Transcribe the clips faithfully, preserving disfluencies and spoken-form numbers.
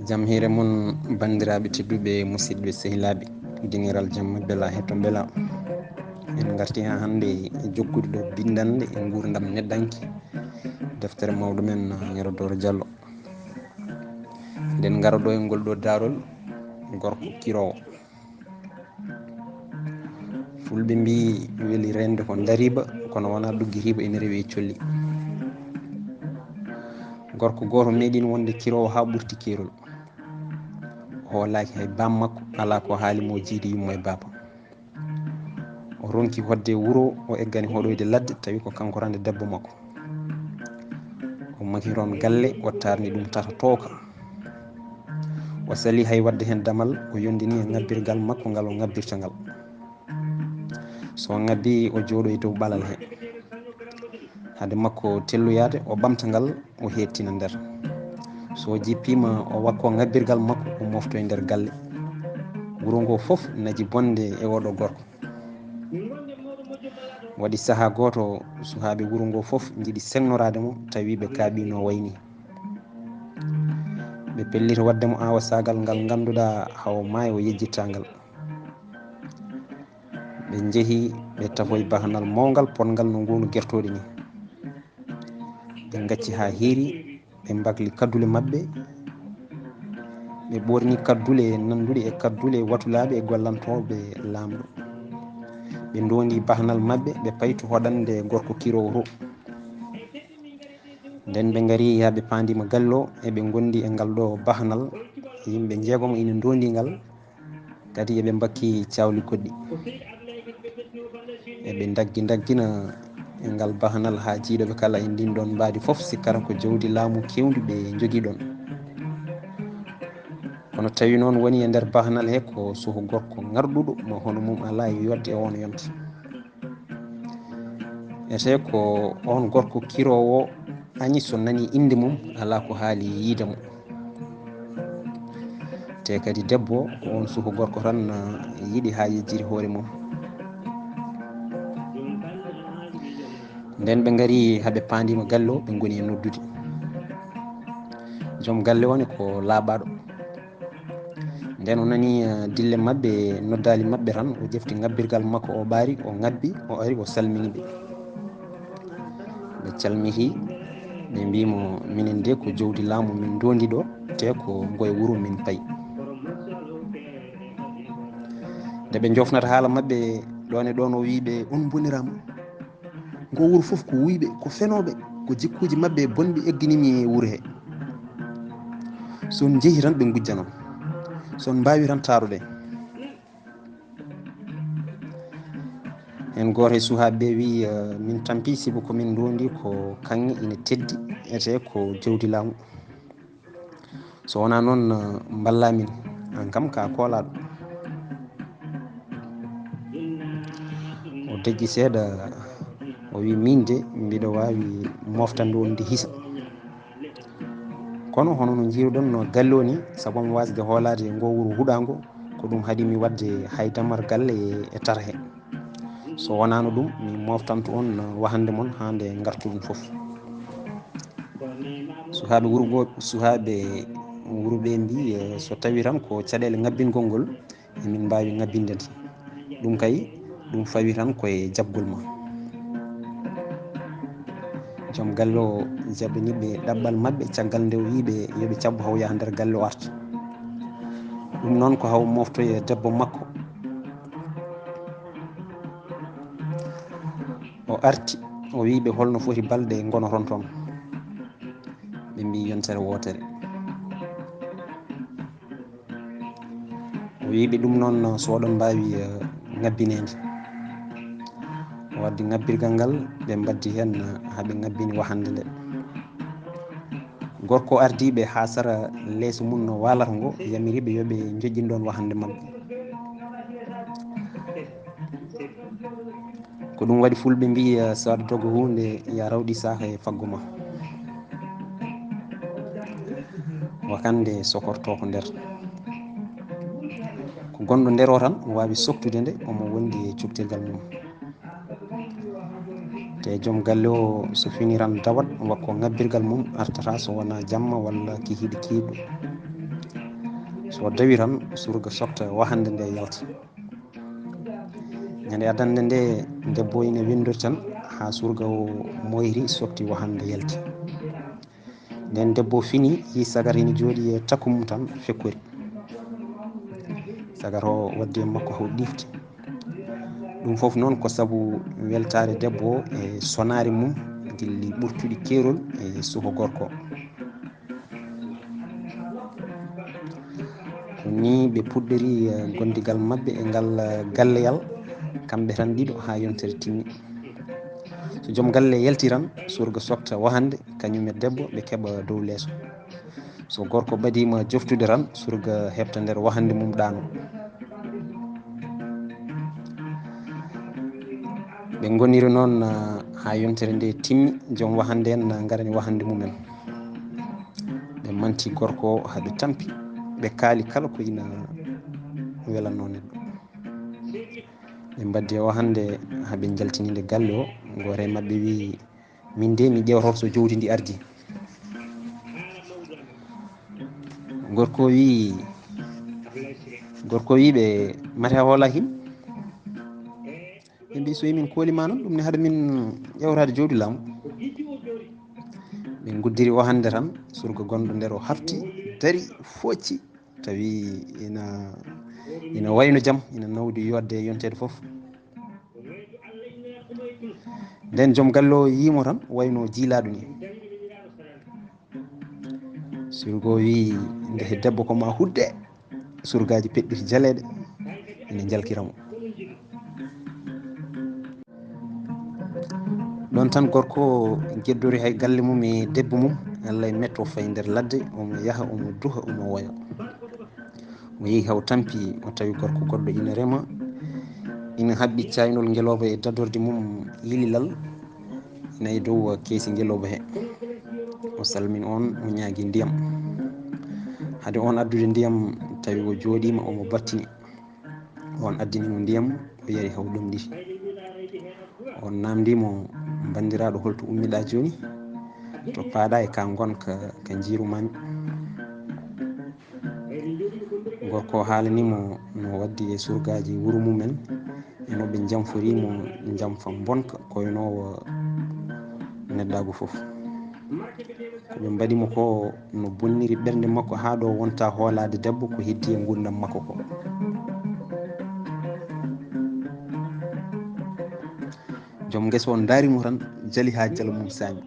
Jam hiire mon, banndiraaɓe tedduɓe, musidɓe, sehilaaɓe, diniral jam maɓɓe la hetto mbela. En ngarti haa hannde e jokkude ɗo binndannde e nguurndam neɗɗanke, deftere mawɗo men, Yero Dooro Jallo. Nden ngara ɗo e ngol ɗo daarol, gorko kiroowo. Fulɓe mbii, weli reende ko ndariiba, kono wonaa ɗuggitiiba, ene rewi e colli. Gorko gooto meeɗiino wonde kiroowo haa ɓurti keerol. O hoolaaki hay baam makko, alaa ko haali mo jiidi yumma e baaba. O ronki hoɗde wuro, o eggani hoɗoyde ladde, tawi ko kanko tan e debbo makko. O mahi toon galle, o taarni ɗum tata tooka. O sali hay waɗde heen damal, o yondini e ŋabbirgal makko ngal o ŋabbirta ngal. So o ŋabbi, o jooɗo e dow ɓalal he. Hade makko telloyaade, o ɓamta ngal, o heettina nder. So o jippiima, o wakko ŋabbirgal makko, o mofto e nder galle. Wuro ngo fof naji bonde e oɗo gorko. Waɗi sahaa gooto, suhaaɓe wuro ngo fof njiɗi seŋnoraade mo, tawi ɓe kaaɓiino wayni. Ɓe pelliti waɗde mo aawasaagal ngal ngannduɗaa hawo maayo yejjittaa ngal. Ɓe njehi, ɓe tafoyi bahanal mawngal, potngal no nguunu gertooɗi ni. Ɓe ngacci haa hiiri, ɓe mbakli kaddule maɓɓe, ɓe ɓorni kaddule nannduɗe e kaddule watulaaɓe e gollantooɓe laamɗo. Ɓe ndoondi bahanal maɓɓe, ɓe payi to hoɗande gorko kiroowo to. Nden ɓe ngari haa ɓe paandiima galle o, eɓe ngondi e ngal ɗo bahanal. Yimɓe njeegom ina ndoondi ngal, kadi eɓe mbakki caawli goɗɗi. Eɓe ndaggi ndaggina e ngal bahanal haa jiiɗooɓe kala e ndin ɗon mbaadi fof sikkata ko jawdi laamu keewndi ɓe njogii ɗon. Kono tawi noon woni e nder bahanal he ko suhu gorko ŋarɗuɗo mo hono mum alaa e yodde e oon yonta. Etee ko oon gorko kiroowo añi so nani innde mum, alaa ko haali yiide mo. Te kadi debbo ko oon suhu gorko tan, ah, yiɗi haa yejjiri hoore mum. Nden ɓe ngari haa ɓe paandiima galle o, ɓe ngoni e noddude. Joom galle o ne ko laaɓaaɗo. Nden o nani, eh, dille maɓɓe, noddaali maɓɓe tan, o ƴefti ŋabbirgal makko, o ɓaari, o ŋabbi, o ari, o salmini ɓe. Ɓe calmiti, ɓe mbii mo, "Minen de ko jawdi laamu min ndoondi ɗo, te ko ngo e wuro min payi." Nde ɓe njofnata haala maɓɓe, ɗoon e ɗoon o wii ɓe, "On mboniraama." Ngo wuro fof ko wuyɓe, ko fenooɓe, ko jikkuuji maɓɓe bonɓe eggini mi e wuro he. So on njehi tan ɓe ngujjana on. So on mbaawi tan taaroɗen. Heen gooto e suhaaɓe ɓe wii, eh, "Min tampi, sibu ko min ndoondi ko kaŋŋe ina teddi, etee ko jawdi laamu. So wonaa noon, eh, mballaa min, aan kam ko a koolaaɗo." O deƴƴi seeɗa, o wii, "Miin de, mbiɗo waawi moftande on ndi hisa. Kono hono no njiiruɗon no galle o ni, sabu am waasde hoolaade e ngo wuro huɗaango, ko ɗum haɗi mi waɗde hay damar galle e, e tarhe. So wonaano ɗum, mi moftanto on wahande mon haa nde ngartuɗon fof." Suhaaɓe wuro ngo, suhaaɓe wuro ɓe mbii, eh, "So tawi tan ko caɗeele ngabbingol ngol, emin mbaawi ngabbinde nde. Ɗum kay, ɗum fawi tan ko e jaɓgol ma." Joom galle o jaɓani ɓe ɗaɓɓal maɓɓe, caggal nde o wii ɓe yo ɓe caɓɓu haw yaha nder galle o arta. Ɗum noon ko haw moftoye debbo makko. O arti, o wii ɓe, "Holno foti balɗe ngonoton toon?" Ɓe mbii, "Yontere wootere." O wii ɓe, "Ɗum noon, so oɗon mbaawi, eh, ngabbineede." O waddi ngabbirgal ngal, ɓe mbaddi heen, eh, haa ɓe ngabbini wahande nde. Gorko ardii ɓe haa sara leeso mum no waalata ngo, yamiri ɓe yo ɓe njoƴƴin ɗoon wahande maɓɓe. Ko ɗum waɗi fulɓe mbii, eh, "So aɗa doga huunde, ya rawɗi saaka e faggu ma." Wakande sokorto ko nder. Ko gonɗo nder o tan waawi soktude nde omo wondi e cuktirgal mum. Te joom galle o so fini tan dawat wakko ngabbirgal mum artata so wonaa jamma walla kihiiɗe kiiɗo. So dawi tan, surga softa wahande nde yalta. Ñande adannde nde, debbo ina winndori tan haa surga o moyri, softi wahande yalti. Nden debbo fini, yi sagar ina jooɗi e takku mum tan fekkori. Sagar o waddi e makko haw ɗifti. Ɗum fof noon ko sabu weltaare debbo o e sonaari mum, gilli ɓurtuɗi keerol e suho gorko. Ko nii ɓe puɗɗori, eh, gondigal maɓɓe e ngal, eh, galleyal, kamɓe tan ɗiɗo haa yontere timmi. So joom galle yalti tan, surga softa wahande, kañum e debbo, ɓe keɓa dow leeso. So gorko ɓadiima joftude tan, surga heɓta nder wahande mum ɗaano. Ɓe ngoniri noon, ah, haa yontere nde timmi, joom wahande en, ah, ngarani wahande mumen. Ɓe manti gorko o haa ɓe tampi, ɓe kaali kala ko ina welanoo neɗɗo. Ɓe mbaddi e wahande haa ɓe njaltini nde galle o, gooto e maɓɓe wii, "Min de mi ƴeewtoto so jawdi ndi ardi." Gorko wii, gorko wii ɓe, "Mate a hoolaaki yim?" Ɓe mbii, "So min kooli ma noon, ɗum ne haɗa min ƴeewtaade jawdi laamu." Ɓe nguddiri o hannde tan, surga gonɗo nder o hafti, dari, focci, tawi ina, ina wayno jam, ina nawdi yodde e yonteede fof. Nden joom galle o yii mo tan, wayno jiilaaɗo ni. Surga o wii, "Nde he debbo ko ma hudde." Surgaaji peɗɗiti jaleeɗe, ina njalkira mo. Ɗoon tan gorko o geddori hay galle mum e debbo mum, Allah e metto fayi nder ladde, omo yaha, omo duha, omo woya. O yehi haw tampi, o tawi gorko goɗɗo ina rema, ina haɓɓi caaynol ngelooba e dadorde mum lililal, ina e dow keesi ngelooba he. O salmini oon, o ñaagi ndiyam. Hade oon addude ndiyam, tawi o jooɗiima, omo battini. Oon addani mo ndiyam, o yari haw ɗomɗiti. Oon naamndii mo, "Banndiraaɗo, holto ummiɗaa jooni? To paaɗaa e ka ngonka, ka njiirumaami." Gorko o haalani mo no waddi e surgaaji wuro mumen, e no ɓe njamfori mo njamfa mbonka koynoowo neɗɗaagu fof. Ko ɓe mbaɗi mo ko no bonniri ɓernde makko haa ɗo wonta hoolaade debbo ko heddi e nguurndam makko ko. Joom ngesa o ndaari mo tan, jali haa jalo mum saami.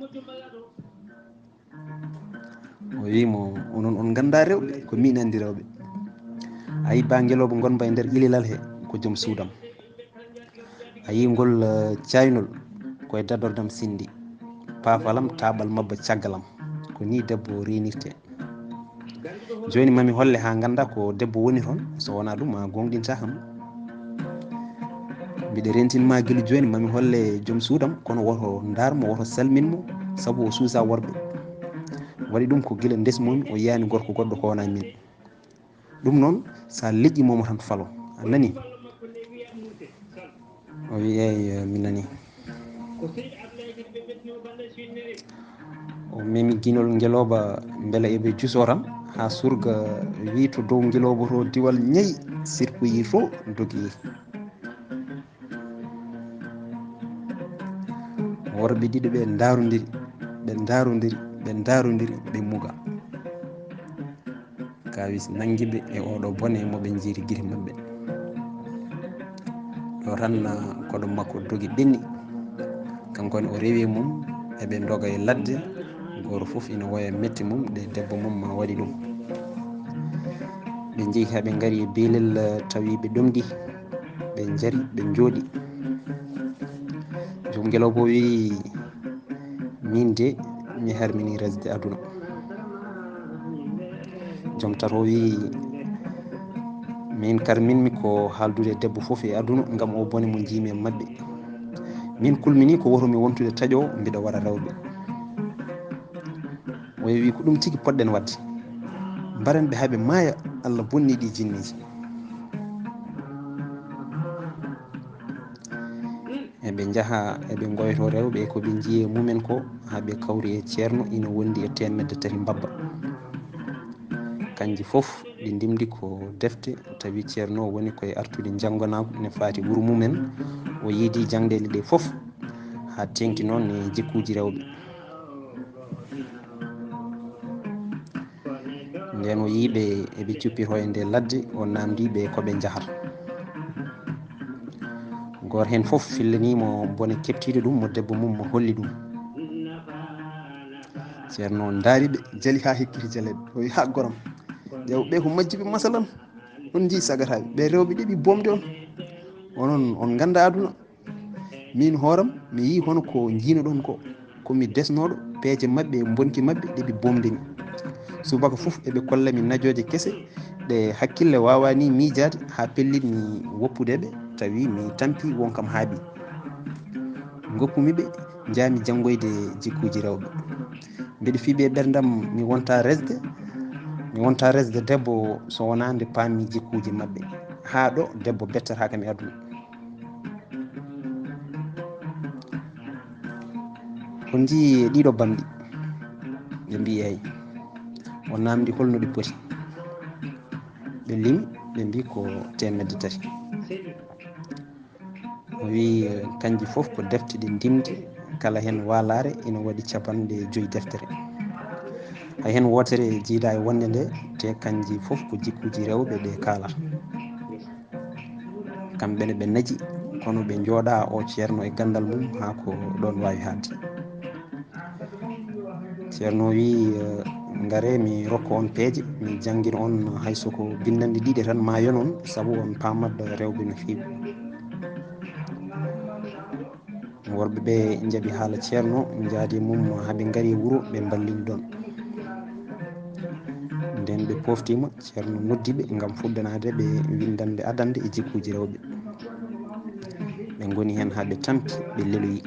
O wii mo, "Onon on nganndaa rewɓe, ko miin anndi rewɓe. A yii ba ngelooba ngonba e nder ililal he, ko joom suudam. A yii ngol, eh, caaynol, ko e dadordam sinndi. Paafalam, taaɓal mabba caggalam. Ko nii debbo reenirtee. Jooni mami holle haa ngannda ko debbo woni toon, so wonaa ɗum a gooŋɗintaa kam." "Mbiɗa reentin ma gila jooni, mami holle joom suudam, kono woto ndaar mo, woto salmin mo, sabu o suusa worɓe. Waɗi ɗum ko gila ndesmomi, o yiyaani gorko goɗɗo ko wonaa min. Ɗum noon, so a leƴƴi mo tan falo. A nani?" O wi, "Eey, mi nani." O memi ginol ngelooba mbele eɓe jusoo tan, haa surga wi to dow ngelooba to, diwal ñayi, sirkoyi to, dogi. Worɓe ɗiɗo ɓe ndaarondiri, ɓe ndaarondiri, ɓe ndaarondiri, ɓe muga. Kaawis nanngi ɓe e ooɗo bone mo ɓe njiiri gite maɓɓe. Ɗo tan, ah, koɗo makko dogi ɓenni. Kanko ne o rewi e mum, eɓe ndoga e ladde. Gooto fof ina woya metti mum, de debbo mum ma waɗi ɗum. Ɓe njehi haa ɓe ngari e beelel, ah, tawi ɓe ɗomɗi. Ɓe njari, ɓe njooɗi. Joom ngelooba o wi, "Min de, mi harmini resde aduna." Joom tato wi, "Min karminmi ko haaldude debbo fof e aduna, ngam o bone mo njiimi e maɓɓe. Min kulmini ko woto mi wontude taƴoowo, mbiɗa waɗa rewɓe." O wi, "Ko ɗum tigi poɗɗen waɗde. Mbaren ɓe haa ɓe maaya, Allah bonni ɗi jinniiji." Eɓe njaha, eɓe ngoyto rewɓe e ko ɓe njiyi e mumen ko, haa ɓe kawri e ceerno ina wondi e teemedde tati mbabba. Kanji fof ɗi ndimdi ko defte, tawi Ceerno woni koye artude njannganaagu ne faati wuro mumen. O yiidi jaŋdeele ɗe fof, haa teeŋti noon e jikkuuji rewɓe. Ndeen o yii ɓe eɓe cuppitoo e nde ladde, o naamndii ɓe ko ɓe njahata. Gooto heen fof fillanii mo bone keɓtiiɗo ɗum, mo debbo mum mo holli ɗum. Ceerno ndaari ɓe, jali haa hekkiti jaleeɓe. O wiyi, "Haa goram, ƴeew ɓe ko majjuɓe masalan. On njii sagataaɓe, ɓe rewɓe ɗiɗi boomde on. Onon, on nganndaa aduna." Miin hooram, mi yii hono ko njiinoɗon ko. Ko mi desnooɗo peeje maɓɓe e mbonki maɓɓe ɗe ɓe boomde mi. Subaka fof eɓe kolla mi najooje kese ɗe hakkille waawaani miijaade haa pellit mi woppude ɓe, tawi mi tampi won kam haaɓi. Ngoppumi ɓe, njaami janngoyde jikkuuji rewɓe. Mbeɗa fii ɓe ɓerndam mi wonta resde, mi wonta resde debbo so wonaa nde paami jikkuuji maɓɓe. Haa ɗo debbo bettataaka mi aduna. Ko njii ɗiɗo bamɗi? Ɓe mbii eey. O naamndi holno ɗi poti. Ɓe limi, ɓe mbii ko teemedde tati. O wii, eh, kanji fof ko defte ɗe ndimdi, kala heen waalaare ina waɗi capanɗe joyi deftere. Hay heen wootere jiidaa e wonde nde, te kanji fof ko jikkuuji rewɓe ɗe kaalata. Kamɓe ne ɓe naji, kono ɓe njooɗaa o ceerno e ganndal mum haa ko ɗoon waawi haaɗde. Ceerno wii, eh, "Ngaree mi rokka on peeje, mi janngina on hay so ko binndanɗe ɗiɗi tan maa yon on, sabu on paamat rewɓe no feewi." Worɓe ɓe njaɓi haala ceerno, njaadi e mum haa ɓe ngari e wuro, ɓe mballini ɗoon. Ndeen ɓe pooftiima, ceerno noddi ɓe ngam fuɗɗanaade ɓe winndande adannde e jikkuuji rewɓe. Ɓe ngoni heen haa ɓe tampi, ɓe leloyi.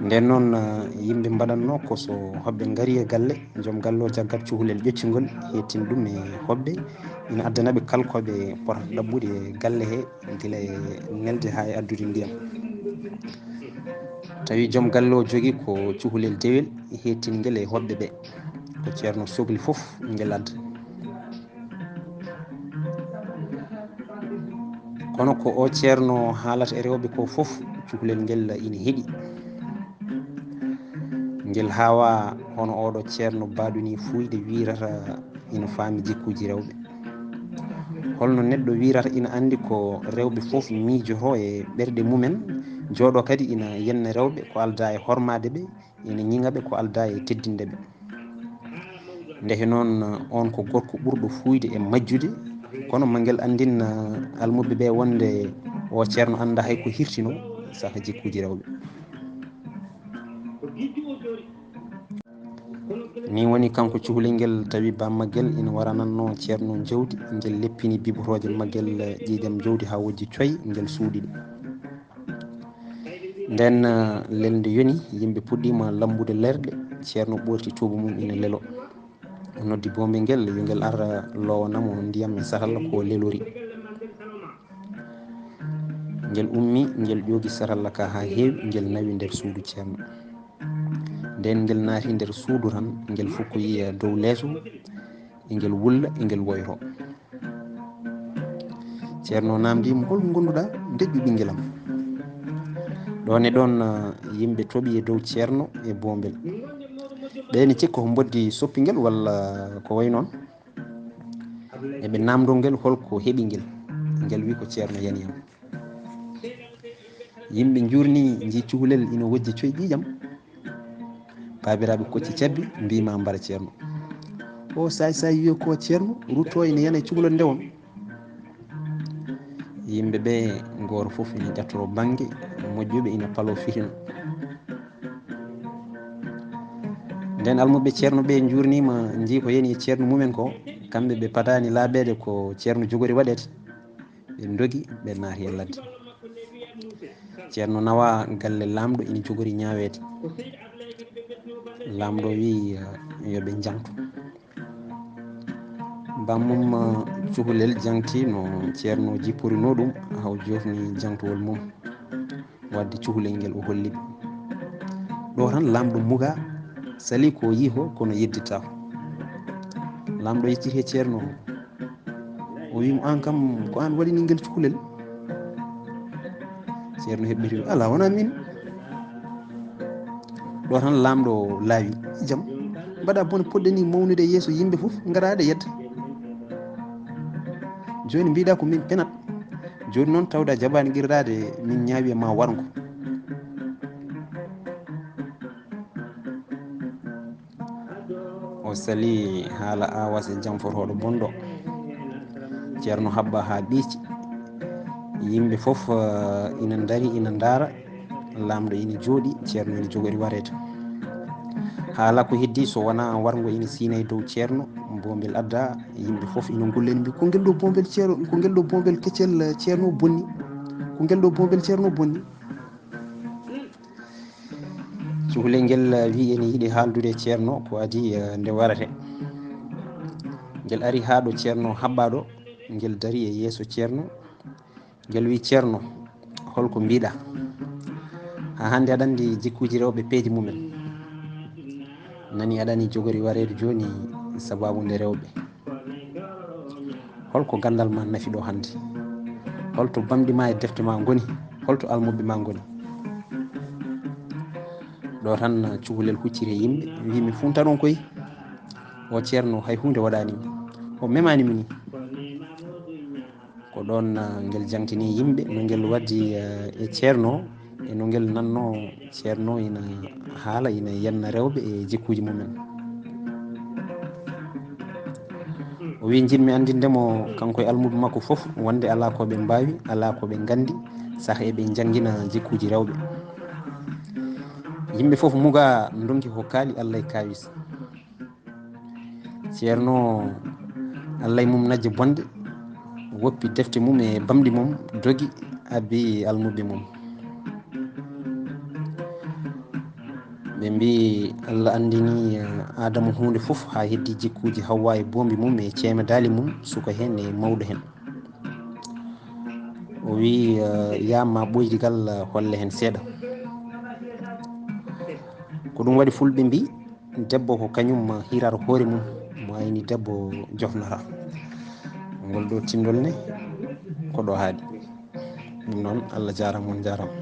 Ndeen noon, ah, yimɓe mbaɗatnoo ko so hoɓɓe ngarii e galle, joom galle o jaggat cukalel ƴoccungol, heɓtin ɗum e hoɓɓe, ina addana ɓe kala ko ɓe potata ɗaɓɓude e galle he, gila e nelde haa e addude ndiyam. Tawi joom galle o jogii ko cukalel dewel, heɓtin ngel e hoɓɓe ɓe. Ko ceerno sokli fof, ngel adda. Kono ko o ceerno haalata e rewɓe ko fof, cukalel ngel ina heɗi. Ngel haawaa hono oɗo ceerno baaɗo ni fuuyde wiirata ina faami jikkuuji rewɓe. Holno neɗɗo wiirata ina anndi ko rewɓe fof miijotoo e ɓerɗe mumen, jooɗoo kadi ina yenna rewɓe ko aldaa e hormaade ɓe, ina ñiŋa ɓe ko aldaa e teddinde ɓe. Ndeke noon, on ko gorko ɓurɗo fuuyde e majjude, kono ma ngel anndin, eh, almuɓɓe ɓe wonde o ceerno anndaa hay ko hirtinoo saka jikkuuji rewɓe. Ni woni kanko cukalel ngel tawi bammaggel ina waranatnoo ceerno jawdi, ngel leppini bibotooje maggel, eh, ƴiiƴam jawdi haa wojji coy, ngel suuɗi ɗum. Ndeen, eh, lelnde yoni, yimɓe puɗɗiima lambude lerɗe, ceerno ɓoorti tuuba mum ina lelo. O noddi boombe ngel, yo ngel ar loowana mo ndiyam e satalla ko lelori. Ngel ummi, ngel ƴoogi satalla ka haa heewi, ngel nawi nder suudu ceerno. Ndeen ngel naati nder suudu tan, ngel fukkoyi e dow leeso, e ngel wulla, e ngel woyto. Ceerno naamndii mo, "Hol ngonduɗaa?" "Deƴƴu ɓinngel am." Ɗoon e ɗoon, ah, yimɓe toɓi e dow ceerno e boombel. Ɓe ene cikka ko mboddi soppi ngel walla ko wayi noon. Eɓe naamndoo ngel hol ko heɓi ngel. Ngel wi ko ceerno yani am. Yimɓe njuurnii, njii cukalel ina wojja coy ƴiiƴam. Baabiraaɓe kocci cabbi, mbii ma mbara ceerno. O saay saay wiyo ko ceerno, ruttoo ina yana e cukalel nde won. Yimɓe ɓe, gooto fof ina ƴattoro bannge, moƴƴuɓe ina paloo fitina. Ndeen almuɓɓe ceerno ɓe njuurniima, njii ko yani e ceerno mumen ko, kamɓe ɓe padaani laaɓeede ko ceerno jogori waɗeede. Ɓe ndogi, ɓe naati e ladde. Ceerno nawa galle laamɗo ina jogori ñaaweede. Laamɗo wii, eh, yo ɓe njaŋtu. Bammum, eh, cukalel jaŋti no ceerno jipporinoo ɗum, haa o joofni jaŋtowol mum. Waɗde cukalel ngel o holli ɓe. Ɗo tan laamɗo muga, Sali ko yiho kono yeddita. Lamɗo yecciti he ceerno o. O wi mo, "An kam ko an waɗini ngel cukalel?" Ceerno heɓɓiti, "Ala, wona min." Ɗo tan lamɗo laawi, "Jam, mbaɗa bone poɗɗe ni mawnude yeeso yimɓe fof, ngaraade yedda. Jooni mbiɗa ko min penat. Jooni noon tawda jaɓani qirɗaade min ñaawi e ma warngo." O sali haala Awas e Jamforooɗo bonɗo. Ceerno haɓɓa haa ɓiici. Yimɓe fof, eh, ina ndari, ina ndaara. Lamɗo ina jooɗi, ceerno ina jogori wareede. Haala ko heddi so wonaa warngo ina siina e dow ceerno, boombel adda, yimɓe fof ina ngulleni mbi, "Ko ngel ɗo boombel ceerno, ko ngel ɗo boombel keccel, eh, ceerno bonni. Ko ngel ɗo boombel ceerno bonni." Cukalel ngel, eh, wi ene yiɗi haaldude e ceerno ko adii, eh, nde warate. Ngel ari haa ɗo ceerno haɓɓa ɗo, ngel dari e yeeso ceerno. Ngel wi, "Ceerno, holko mbiɗa? Haa hannde aɗa anndi jikkuuji rewɓe peeje mumen. Nani aɗa anndi jogori wareede jooni sababu nde rewɓe. Holko ganndal ma nafi ɗo hannde? Holto bamɗi ma e defte ma ngoni? Holto almuɓɓe ma ngoni?" Ɗo tan cukalel hucciri e yimɓe, wi, "Mi funta ɗon koy. O ceerno hay huunde waɗani mi. O memani mi ni." Ko ɗoon, ah, ngel jangtini yimɓe no ngel waɗdi, ah, e ceerno, e no ngel nanno ceerno ina haala, ina yenna rewɓe e jikkuuji mumen. O wi, "Njiɗmi anndinde mo kanko e almuɓe makko fof wonde alaa ko ɓe mbaawi, alaa ko ɓe nganndi, saka eɓe njangina jikkuuji rewɓe." Yimɓe fof muga ndonki ko kaali Allah e kaawis. Ceerno Allah e mum najje bonde, woppi defte mum e bamɗi mum, dogi, abbi almuɓɓe mum. Ɓe mbi, "Allah anndini, eh, Aadama huunde fof haa heddi jikkuuji Hawwa e boombi mum e ceemedaali mum, suka heen e mawɗo heen." O wi, eh, "Yaa ma ɓoydigal, eh, holle heen seeɗa." Ko ɗum waɗi fulɓe mbi, "Debbo ko kañum hirata hoore mum, mo ayni debbo jofnata." Ngol ɗo tinndol ne, ko ɗo haaɗi. Ɗum noon, Allah jaaraama, on jaaraama.